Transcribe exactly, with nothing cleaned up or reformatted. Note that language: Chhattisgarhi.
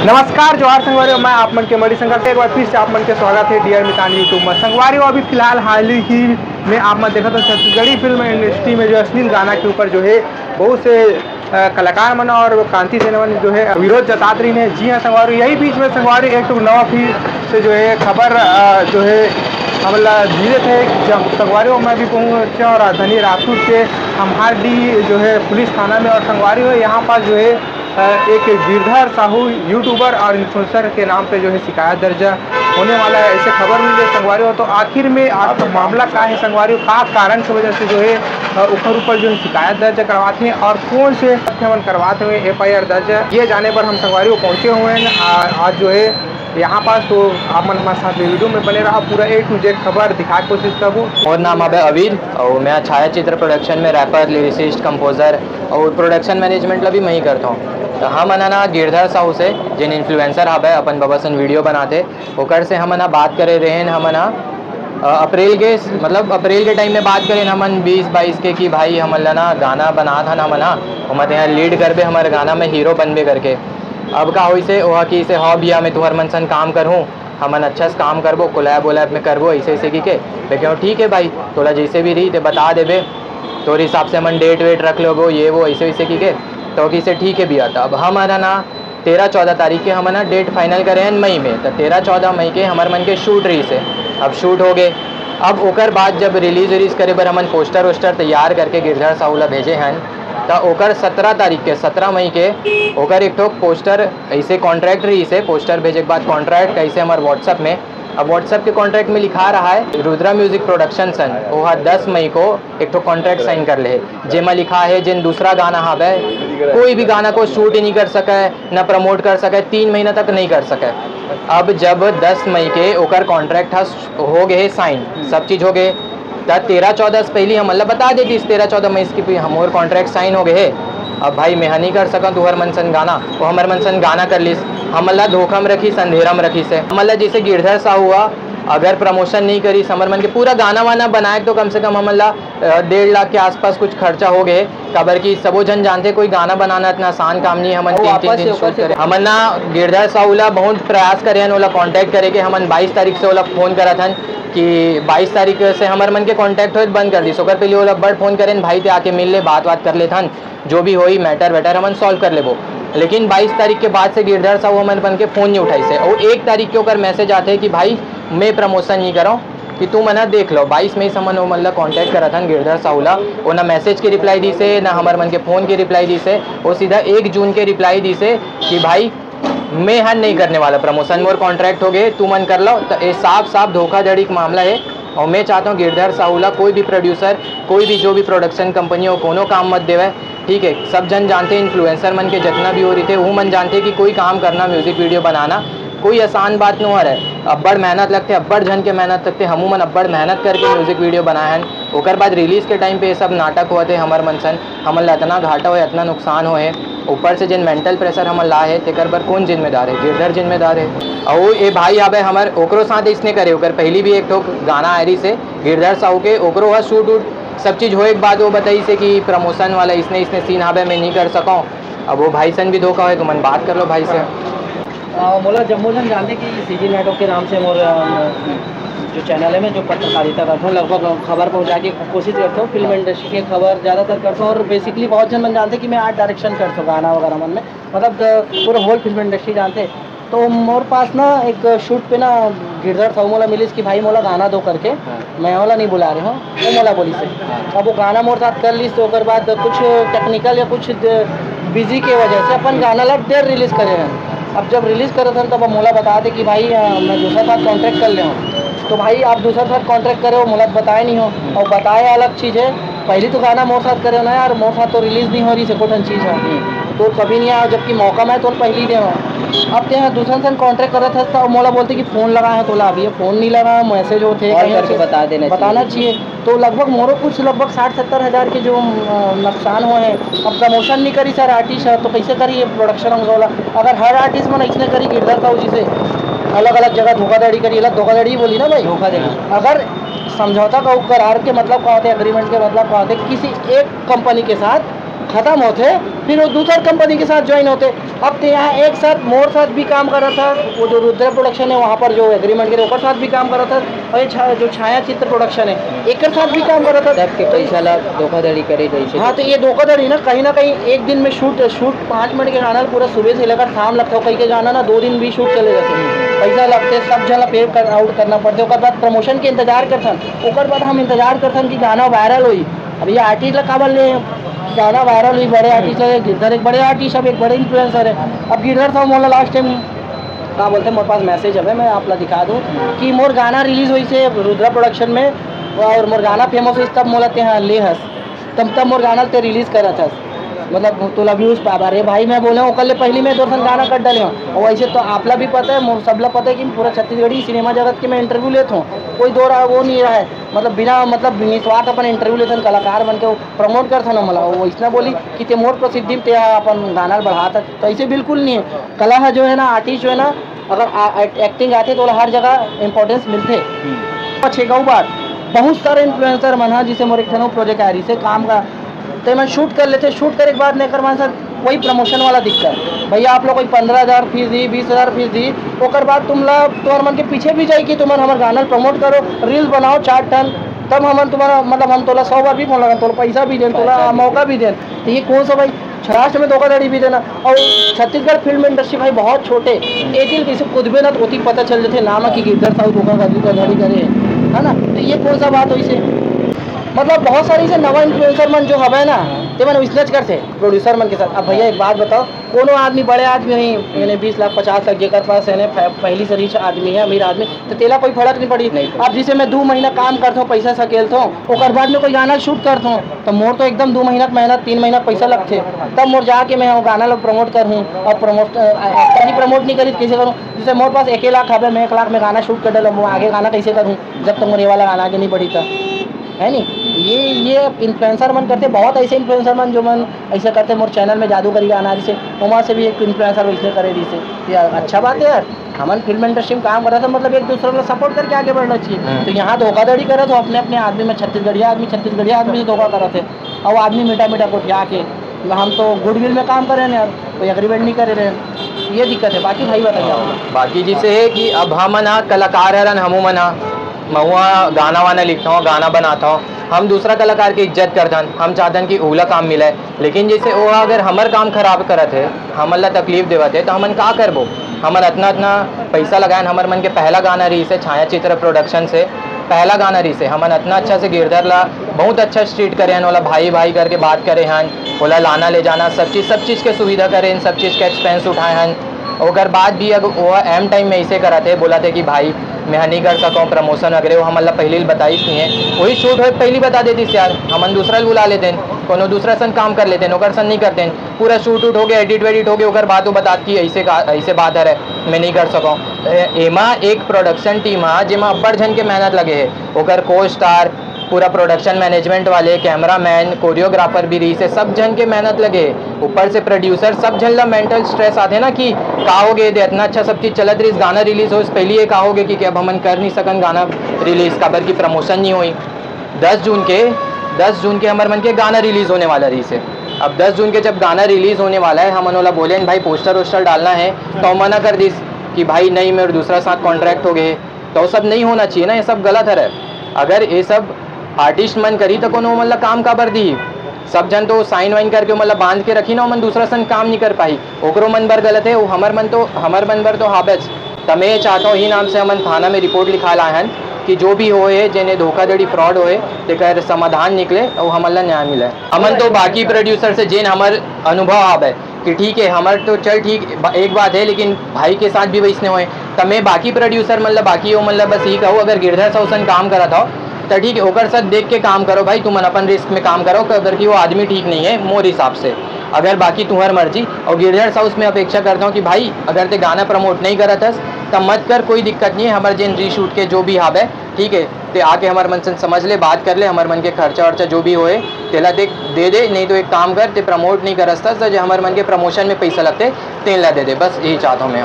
नमस्कार, जोहार संगवारी हो, मैं आप मन के मणिशंकर से एक बार फिर से आप मन के स्वागत है डीआर मितान YouTube में। संगवारी हो, अभी फिलहाल हाल ही में आप मन देखत हो छत्तीसगढ़ी फिल्म इंडस्ट्री में जो अश्लील गाना के ऊपर जो है बहुत से अ, कलाकार मन और क्रांति सेना मन जो है विरोध जतात रहिन हे। जी हाँ संगवारी, यही बीच में संगवारी एक ठो नवा फिर से जो है खबर अ, जो है हमला मिले थे। जब संगवारी हो, मैं भी पहुँचे और राजधानी रायपुर के अम्हारडीह जो है पुलिस थाना में, और संगवारी हो यहाँ पास जो है अ, एक गिरधर साहू यूट्यूबर और इन्फ्लुएंसर के नाम पे जो है शिकायत दर्ज होने वाला है, ऐसे खबर मिले संगवारी हो। तो आखिर में आज मामला का है संगवारी हो, का कारण की वजह से जो है अ, ओकर ऊपर जो है शिकायत दर्ज करवाते हैं और कौन से तथ्य मन करवाते हुए एफआईआर दर्ज, ये जाने पर हम संगवारी हो पहुँचे हुए हैं आ, आज जो है यहाँ पास। तो आप मन हमारे साथ में वीडियो में बने रहा, पूरा ए टू जेड खबर दिखा के कोशिश करबो। मोर नाम हवे अवीर और मैं छायाचित्र प्रोडक्शन में रैपर, लिरिसिस्ट, कंपोजर और प्रोडक्शन मैनेजमेंट ला भी मैं ही करता हूँ। तो हम मन ह ना गिरधर साहू से, जिन इन्फ्लुएंसर हवे अपन बबा सन वीडियो बनाते, ओकर से हमन ह बात करे रहेन। हमन ह अ, अप्रैल के, मतलब अप्रैल के टाइम में बात करें हमन बीस बाईस के कि भाई हमन ला ना गाना बनात हन हमन ह, ओमा तेहा लीड करबे, हमर गाना में हीरो बनबे करके। अब का होइसे, ओहा कि से, "हाँ भैया, मैं तुहर मन सन काम करहूँ, हमन अच्छा से काम करबो, कोलैब वोलैब में करबो, ऐसे ऐसे की के।" मैं कहूँ, "ठीक है भाई, तोला जैसे भी रही ते बता देबे, तोर हिसाब से हमन डेट वेट रख लेबो, ये वो ऐसे वैसे की के।" तो कि से, "ठीक है भैया।" तो अब हमन ह ना तेरह चौदह तारीख के हमन ह डेट फाइनल करे हन मई में, तो तेरह चौदह मई के हमर मन के शूट रहिस हे। अब शूट हो गए, अब ओकर बाद जब रिलीज उलीज करे बर हमन पोस्टर वोस्टर तैयार करके गिरधर साहू ला भेजे हन, तो ओकर सत्रह तारीख के, सत्रह मई के ओकर एक ठो पोस्टर, ऐसे कॉन्ट्रैक्ट रहिस हे, पोस्टर भेजे के बाद कॉन्ट्रैक्ट कैसे हमर WhatsApp में, अब WhatsApp के कॉन्ट्रैक्ट में लिखा रहा है रुद्रा म्यूजिक प्रोडक्शन सन, वो ह दस मई को एक ठो कॉन्ट्रैक्ट साइन कर ले हे, जेमा लिखा है जिन दूसरा गाना हवे, कोई भी गाना को शूट ही नहीं कर सके, ना प्रमोट कर सके, तीन महीना तक नहीं कर सके। अब जब दस मई के ओकर कॉन्ट्रैक्ट ह हो गए साइन, सब चीज हो गए, त तेरह चौदह से पहले हमन ला बता देतीस, तेरह चौदह मई से कि हमर कॉन्ट्रैक्ट साइन हो गए हे, अब भाई मैं ह नहीं कर सकंव तुहर मन सन गाना, वो हमर मन सन गाना कर लीस, हमन ला धोखा में रखीस, अंधेरा में रखीस हे। हमन ला जैसे गिरधर साहू ह अगर प्रमोशन नहीं करीस, हमर मन के पूरा गाना वाना बनाए तो कम से कम हमन ला अ, डेढ़ लाख के आसपास कुछ खर्चा हो गए, काबर कि सबो झन जानते कोई गाना बनाना इतना आसान काम नहीं है। हमन अउ तीन तीन वापस दिन से शूट ओकर से करे। हमन ना गिरधर साहू ला बहुत प्रयास करे हन, ओला कॉन्टैक्ट करे के। हमन बाईस तारीख से ओला फोन करत हन कि बाईस तारीख से हमर मन के कॉन्टैक्ट होए बंद कर दिस। ओकर पहले ओला बड़ फोन करेन, "भाई ते आके मिल ले, बात बात कर लेथन, जो भी होई मैटर वैटर हमन सॉल्व कर लेबो।" लेकिन बाईस तारीख के बाद से गिरधर साहू हमन मन के फोन नहीं उठाइस हे। और एक तारीख के ओकर मैसेज आते कि भाई मैं प्रमोशन नहीं करव, कि तुमन ह देख लो। बाईस मई से हमन ओमन ला कॉन्टैक्ट करत हन गिरधर साहू ला, वो ना मैसेज के रिप्लाई दिस हे, ना हमर मन के फोन के रिप्लाई दिस हे। वो सीधा एक जून के रिप्लाई दिस हे कि भाई मैं ह नहीं करने वाला प्रमोशन, मोर कॉन्ट्रैक्ट हो गए, तुमन कर लो। तो ये साफ साफ धोखाधड़ी का मामला है। और मैं चाहता हूँ गिरधर साहू ला कोई भी प्रोड्यूसर, कोई भी जो भी प्रोडक्शन कंपनी हो, कोनो काम मत देवे। ठीक है, सब जन जानते, इन्फ्लुएंसर मन के जितना भी हो रही थे, वो मन जानते कि कोई काम करना, म्यूजिक वीडियो बनाना कोई आसान बात नो हरे। अब्बड़ मेहनत लगते, अब्बड़ झन के मेहनत लगते, हमू मन अब्बड़ मेहनत करके म्यूजिक वीडियो बनाए हन। ओकर बाद रिलीज के टाइम पे ये सब नाटक होते, हमर मन सन, हमन ला इतना घाटा होए, इतना नुकसान होए, ऊपर से जिन मेंटल प्रेशर हमन ला है, तेकर बर कौन जिम्मेदार है? गिरधर जिम्मेदार है। और ये भाई आबे हमर, ओकरो साथ इसने करे, ओकर पहली भी एक ठो गाना आ रही से गिरधर साहू के, ओकरो ह शूट वूट सब चीज होए के बाद वो बताई से कि प्रमोशन वाला इसने, इसने सीन आबे, मैं नहीं कर सकूँ। अब वो भाई सन भी धोखा होए, तुमन बात कर लो भाई से। अ, मोला जम्मो झन जानते कि सीजी नेटवर्क के नाम से मोर, अ, जो चैनल है, मैं जो पत्रकारिता करता हूँ, लगभग खबर पहुँचा के कोशिश करता हूँ, फिल्म इंडस्ट्री के खबर ज़्यादातर करता हूँ। और बेसिकली बहुत झन मन जानते कि मैं आर्ट डायरेक्शन करता हूँ गाना वगैरह मन में, मतलब, अ, पूरा होल फिल्म इंडस्ट्री जानते। तो मोर पास ना एक शूट पे ना गिरधर साहू मोला मिलिस कि भाई मोला गाना दो करके, हाँ। मैं ओला नहीं बुला रहे हूँ, वो मोला बोलिस हे। हाँ। अब वो गाना मोर साथ कर लिस, तो ओकर बाद कुछ टेक्निकल या कुछ बिजी के वजह से अपन गाना ला देर रिलीज करे हन। अब जब रिलीज करत हन, तब मोला बता दे कि भाई, अ, मैं दूसरा साथ कॉन्ट्रैक्ट कर ले हूँ। तो भाई, आप दूसरा साथ कॉन्ट्रैक्ट करे हो, मोला बताए नहीं हो, हम्म। और बताए अलग चीज़ है। पहली तो गाना मोर साथ करे हो ना यार, मोर साथ तो रिलीज नहीं हो रही से कोठन चीज़ है। हम्म। तो कभी नहीं आया, जबकि मौका मैं तो पहली दे हूँ। अब ते दूसरा साथ कॉन्ट्रैक्ट करत हस, तो मोला बोलते कि फोन लगाए हो, तो ला, अभी ये फोन नहीं लगा, मैसेज होते, कॉल कहीं करके से बता देना बताना चाहिए। चाहिए। तो लगभग मोरो कुछ लगभग साठ सत्तर हज़ार के जो, अ, नुकसान हुआ है। अब प्रमोशन नहीं करी सर आर्टिस्ट है, तो कैसे करी ये प्रोडक्शन हाउस वाला? अगर हर आर्टिस्ट मन इसने करी गिरधर साहू जी से, अलग-अलग जगह धोखाधड़ी करी, अलग धोखाधड़ी ही बोली ना भाई? धोखाधड़ी। अगर समझौता का करार के मतलब का होते, एग्रीमेंट के मतलब का होते, किसी एक कंपनी के साथ खत्म होते, फिर वो दूसर कंपनी के साथ ज्वाइन होते। अब ते यहाँ एक साथ मोर साथ भी काम कर रहा था, वो जो रुद्रा प्रोडक्शन है वहाँ पर जो एग्रीमेंट के ओकर साथ भी काम कर रहा था, और ये छा, जो छाया चित्र प्रोडक्शन है एकर साथ भी काम कर रहा था। सबके पैसा ला धोखाधड़ी करे जैसे। हाँ, तो ये धोखाधड़ी ना, कहीं ना कहीं एक दिन में शूट शूट पाँच मिनट के गाना पूरा सुबह से लेकर शाम लगता हो, कहीं के गाना ना दो दिन भी शूट चले जाते, पैसा लगते, सब जगह पे कर आउट करना पड़ते। ओकर बाद प्रमोशन के इंतजार करथन, ओकर बाद हम इंतजार करथन कि गाना वायरल होई। अब ये आर्टिस्ट ला काबर ले गाना वायरल हुई, बड़े आर्टिस्ट है, गिरधर एक बड़े आर्टिस्ट, अब एक बड़े इन्फ्लुएंसर है। अब गिरधर साहब मोला लास्ट टाइम का बोलते, मोर पास मैसेज हवे, मैं आप ला दिखा दूँ कि मोर गाना रिलीज हुई से रुद्रा प्रोडक्शन में, और मोर गाना फेमस हुई तब मोला ते हाँ ले हस, तब तब मोर गाना ते रिलीज करत हस, मतलब तोला व्यूज पाबा रे भाई। मैं बोले ओकर ले पहली मैं दो ठन गाना कर डाले हूँ, और वैसे तो आपला भी पता है, मोर सबला पता है कि पूरा छत्तीसगढ़ी सिनेमा जगत के मैं इंटरव्यू लेत हूँ, कोई दो राय वो नहीं रहा है, मतलब बिना मतलब निस्वार्थ अपन इंटरव्यू लेथन, कलाकार बन के प्रमोट करथन हमला। वो इसना बोली कि ते मोर प्रसिद्धि में ते अपन गाना बढ़ात है, तो ऐसे बिल्कुल नहीं है। कला है जो है ना, आर्टिस्ट जो है ना, अगर एक्टिंग आते तो हर जगह इंपॉर्टेंस मिलते। अच्छे गौ बात, बहुत सारे इन्फ्लुएंसर मन हा, जिसे मोर एक ठन प्रोजेक्ट आ रही से काम का, तो मैं शूट कर लेते, शूट करे के बाद नहीं कर मान सर कोई प्रमोशन वाला दिक्कत, भैया आप लोग कोई पंद्रह हज़ार फीस दी, बीस हज़ार फीस दी, ओकर बाद तुम ला तुम्हार मन के पीछे भी जाई कि तुमन हमर गाना प्रमोट करो, रील्स बनाओ चार ठन, तब हमन तुम्हारा मतलब हम तोला सौ बार भी फोन लगा, तोला पैसा भी देन, तोला पैसा भी मौका देन। भी देन। तो ये कौन सा भाई, राष्ट्र में धोखाधड़ी भी देना। और छत्तीसगढ़ फिल्म इंडस्ट्री भाई बहुत छोटे, एक दिन किसी कूदबे ना तो ओती पता चल जाते नाम की गिरधर साहू धोखाधड़ी धोखाधड़ी करे, है ना? तो ये कौन सा बात हुई से? मतलब बहुत सारे ऐसे नवा इन्फ्लुएंसर मन जो हवे ना, ते मन बिजनेस करते प्रोड्यूसर मन के साथ। अब भैया एक बात बताओ, कोनो आदमी, बड़े आदमी ही, यानी बीस लाख, पचास लाख जेकर पास है ना, फै- पहली से रिच आदमी है, अमीर आदमी, तो तेला कोई फर्क नहीं पड़ी। नहीं पड़ी। अब जैसे मैं दो महीना काम करता हूँ, पैसा सकेलता हूँ, ओकर बाद में कोई गाना शूट करता हूँ, तो मोर तो एकदम दो महीना के मेहनत, तीन महीना के पैसा लगते, तब मोर जाके मैं वो गाना लोग प्रमोट करूँ। और प्रमोट एक्टर ही प्रमोट नहीं करी तो कैसे करूँ? जैसे मोर पास एक लाख हवे, मैं एक लाख में गाना शूट कर डालूँ, मैं आगे गाना कैसे करूँ जब तक मोर ये वाला गाना आगे नहीं बढ़ी था, है नहीं? ये ये इन्फ्लुएंसर मन करते, बहुत ऐसे इन्फ्लुएंसर मन जो मन ऐसे करते, मोर चैनल में जादूगरी गाना जैसे ओमा से भी एक इन्फ्लुएंसर वैसे करे जैसे। ये अच्छा बात है यार, हमन फिल्म इंडस्ट्री में काम करत हन, मतलब एक दूसरे को सपोर्ट करके आगे बढ़ना चाहिए। हम्म। तो यहाँ धोखाधड़ी करत हो अपने अपने आदमी में, छत्तीसगढ़िया आदमी छत्तीसगढ़िया आदमी से धोखा करत है, और आदमी मीठा मीठा गोठिया के, हम तो गुडविल में काम करे हैं यार, कोई एग्रीमेंट नहीं करे रहे, ये दिक्कत है। बाकी भाई बताइए आप। हाँ, बाकी जैसे है कि अब हमन हा कलाकार हरन, हमू मन हा महुआ गाना वाना लिखता हूँ, गाना बनाता हूँ, हम दूसरा कलाकार की इज्जत करथन, हम चाहतन कि ओला काम मिले, लेकिन जैसे वो अगर हमर काम खराब करत है, हमन ला तकलीफ देवत है, तो हमन का करबो? हमन अतना अतना पैसा लगायन, हमर मन के पहला गाना रहिस है छायाचित्र प्रोडक्शन से, पहला गाना रहिस है, हमन अतना अच्छा से गिरधर ला बहुत अच्छा ट्रीट करे हन, ओला भाई भाई करके बात करे हन, ओला लाना ले जाना सब चीज़, सब चीज़ के सुविधा करे हन, सब चीज़ के एक्सपेंस उठाए हन। ओकर बाद भी अगर वो एम टाइम में ऐसे करत है, बोलत है कि भाई मैं नहीं कर सकूँ प्रमोशन वगैरह, वो हमन ला पहले ही बताइस नहीं है, वही शूट होए पहले ही बता देतिस यार, हमन दूसरा ला बुला लेतेन, कोनो दूसरा सन काम कर लेतेन, ओकर सन नहीं करतेन। पूरा शूट उट हो गया, एडिट वेडिट हो गया, ओकर बाद वो बतात कि ऐसे का, ऐसे बात है, मैं नहीं कर सकूँ। ए-, एमा एक प्रोडक्शन टीम हा, जेमा अब्बड़ झन के मेहनत लगे है, ओकर को स्टार, पूरा प्रोडक्शन मैनेजमेंट वाले, कैमरामैन, कोरियोग्राफर भी रहिस है, सब झन के मेहनत लगे है। ऊपर से प्रोड्यूसर, सब झन ला मेंटल स्ट्रेस आथे ना कि का हो गए दे, इतना अच्छा सब चीज़ चलत रहिस, गाना रिलीज होइस पहली ये का हो गए कि, कि अब हमन कर नहीं सकन गाना रिलीज, काबर की प्रमोशन नहीं होई। दस जून के, दस जून के हमर मन के गाना रिलीज होने वाला रहिस है। अब दस जून के जब गाना रिलीज होने वाला है, हमन ओला बोले भाई पोस्टर वोस्टर डालना है, तो मना कर दिस कि भाई नहीं, मेरे दूसरा साथ कॉन्ट्रैक्ट हो गए, तो वो सब नहीं होना चाहिए ना, ये सब गलत है। अगर ये सब आर्टिस्ट मन करी तो कोनो मन ला काम काबर दी? सब झन तो साइन वाइन करके ओमन ला बांध के रखी ना, ओमन दूसरा सन काम नहीं कर पाही, ओकरो मन बर गलत है, वो हमर मन तो, हमर मन बर तो हाबेच। त मैं ये चाहता हूँ, ही नाम से हमन थाना में रिपोर्ट लिखा लाए हन कि जो भी होए है, जेने धोखाधड़ी फ्रॉड होए, तेकर समाधान निकले और हमन ला न्याय मिले। हमन तो बाकी प्रोड्यूसर से जेन हमर अनुभव हाबे कि ठीक है, हमर तो चल ठीक बा-, एक बात है, लेकिन भाई के साथ भी वैसने होए, त मैं बाकी प्रोड्यूसर मन ला, बाकी वो मन ला बस यही कहूँ, अगर गिरधर साहू सन काम करत हो त ठीक है, ओकर साथ देख के काम करो भाई, तुमन अपन रिस्क में काम करो, काबर कि वो आदमी ठीक नहीं है मोर हिसाब से। अगर बाकी तुम्हार मर्जी, और गिरधर साहू से मैं अपेक्षा करता हूँ कि भाई अगर ते गाना प्रमोट नहीं करत हस त मत कर, कोई दिक्कत नहीं है, हमर जेन रीशूट के जो भी हाबे, ठीक है, ते आके हमर मन से समझ ले, बात कर ले, हमर मन के खर्चा वर्चा जो भी होए तेला दे, दे दे, नहीं तो एक काम कर, ते प्रमोट नहीं करस त जे हमर मन के प्रमोशन में पैसा लगते तेन ला दे दे, बस यही चाहता हूँ मैं।